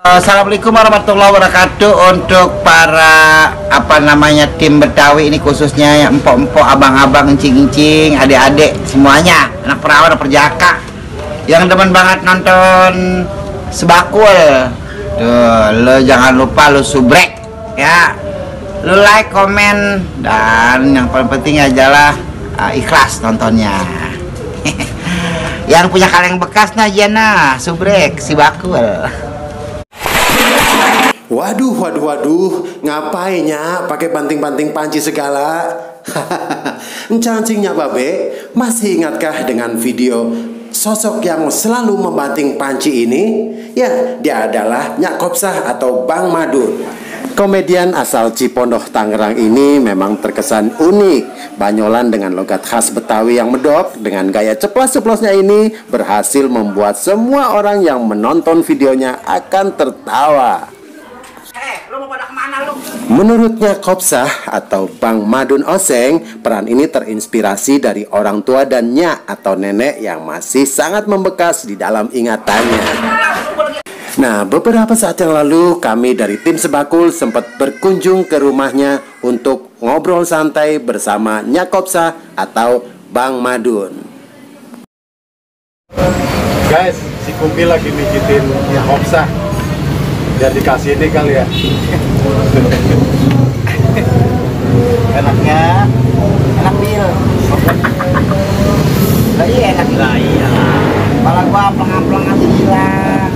Assalamualaikum warahmatullahi wabarakatuh. Untuk para tim Betawi ini, khususnya empok-empok, abang-abang, encing-encing, adik-adik semuanya, anak perawan, anak perjaka yang demen banget nonton Sebakul tuh, lo jangan lupa lo subrek ya, lo like, komen, dan yang paling penting adalah ikhlas nontonnya. Yang punya kaleng bekas nah jana subrek Sebakul. Waduh, ngapainnya pakai banting-banting panci segala? Encang-encingnya babe, masih ingatkah dengan video sosok yang selalu membanting panci ini? Ya, dia adalah Nyak Kopsah atau Bang Madun. Komedian asal Cipondoh, Tangerang ini memang terkesan unik. Banyolan dengan logat khas Betawi yang medok, dengan gaya ceplos-ceplosnya ini berhasil membuat semua orang yang menonton videonya akan tertawa. Menurutnya Kopsah atau Bang Madun Oseng, peran ini terinspirasi dari orang tua dan nyak atau nenek yang masih sangat membekas di dalam ingatannya. Nah, beberapa saat yang lalu kami dari tim Sebakul sempat berkunjung ke rumahnya untuk ngobrol santai bersama Nyak Kopsah atau Bang Madun. Guys, si Kumpil lagi mijitin Nyak Kopsah. Biar dikasih ini kali ya. Enaknya enak bil. Lah iya enak lah iya. Kepala gua pelang-pelang aja hilang.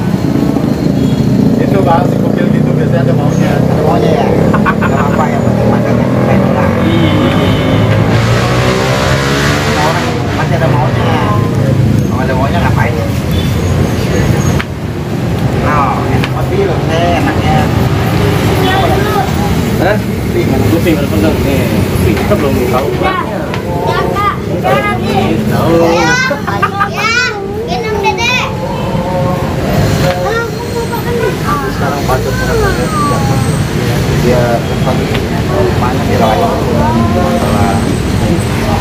Itu Bang, si Kumpil gitu biasanya ada maunya. Ada maunya ya. Enggak apa-apa, yang penting makannya enak. Orang masih ada maunya. Kalau ada maunya ngapain? Nah, enak bil, enaknya. Hah? Kuping ada pendang nih. Kita belum tahu banget. Tahu. Minum Dede. Sekarang patut Dia mana dia lain.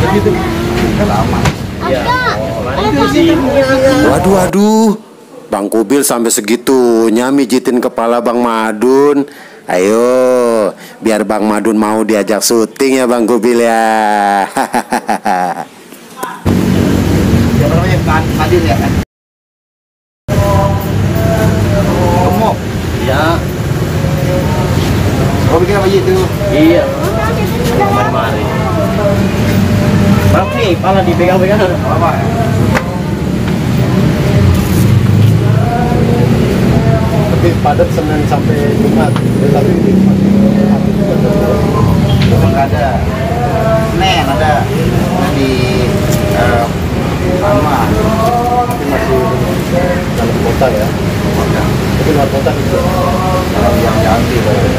begitu. Kan lama. Iya. Waduh, Bang Kubil sampai segitunya mijitin kepala Bang Madun. Ayo, biar Bang Madun mau diajak syuting ya Bang Kubil ya. Siapa namanya? Madin ya kan? Gemuk. Iya. Kau bikin apa gitu? Iya. Mari-mari. Berapa nih? Pala dipegang-pegang Apa? tapi padat Senin sampai Jumat. Tapi Besok nggak ada. Senin ada di sama. tapi masih dalam kota ya. Tapi luar kota bisa. Kalau yang Jambi baru.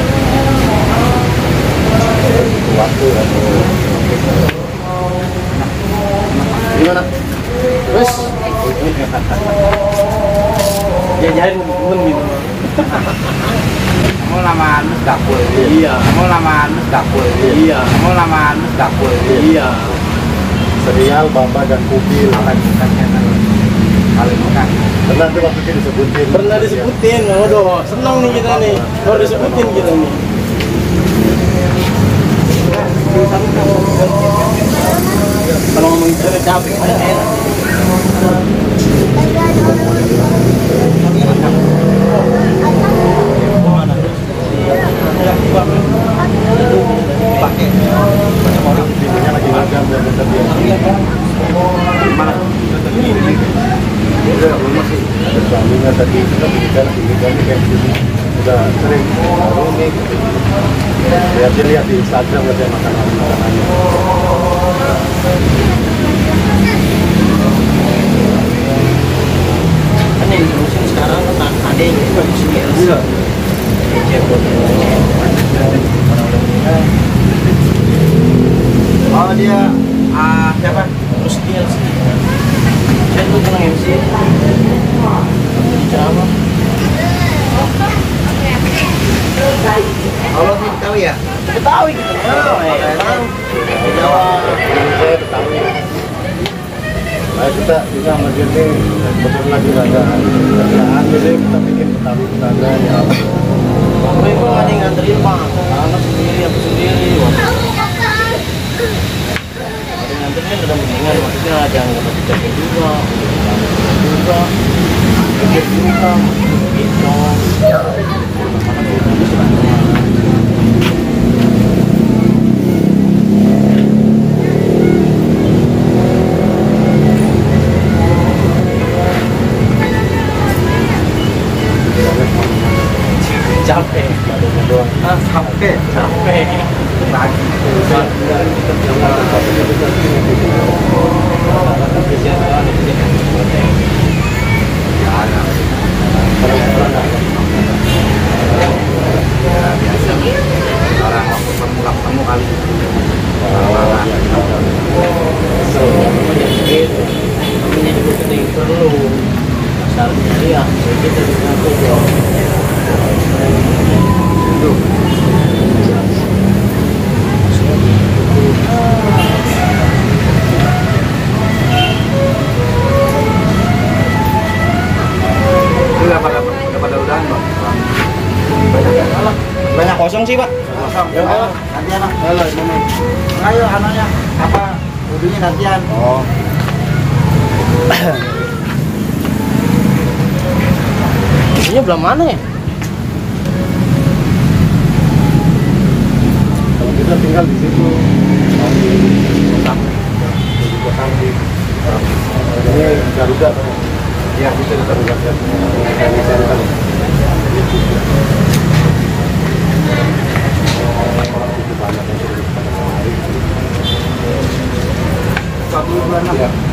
Waktu atau gimana? Terus jajan temen gitu. Kamu lama nus dapur. Iya. Kamu lama nus dapur. Iya. Kamu lama nus dapur. Iya. Serial Bapak dan Kubil. Paling bukan. Pernah tuh waktu itu disebutin. Pernah disebutin, waduh, senang nih kita nih, baru disebutin kita nih. Kalau ngomong cewek capek, enak. Pakai. Orang videonya lagi magang dan bentar dia. Mana? Udah, masih ada suaminya tadi kita bicara kayak gini. Udah sering baru nih. Lihat dia lihat di Instagram katanya makanannya. Kan yang terusin sekarang kan ada yang juga di sini. Iya. Oh dia siapa? Terus dia saya tuh pernah MC ceramah. Oh lo sih tahu ya? Betawi gitu. Oh, Tahu. Jawa. Saya Betawi. Nah, kita juga menjadi betul lagi ada kerjaan, jadi kita bikin petani-petani ya. Tapi kok ada yang nganterin Pak? Anak sendiri, aku sendiri. Ada yang nganterin udah mendingan, maksudnya ada yang dapat dijaga juga, juga, pikir juga, gitu. Capek, capek. Pagi. Biasa orang waktu ketemu kali. Perlu dasarnya dia, kita juga perlu. Banyak kosong sih Pak. Kosong. Ya, Ayo, gantian lah. Halo, ini. Ayo anaknya apa? Udunya gantian. Oh, Isinya belah mana ya? kalau kita tinggal di situ, di Kota ini Garuda. Iya, bisa di Garuda. Di Center. Banyak yang sudah Satu bulan lah. Iya.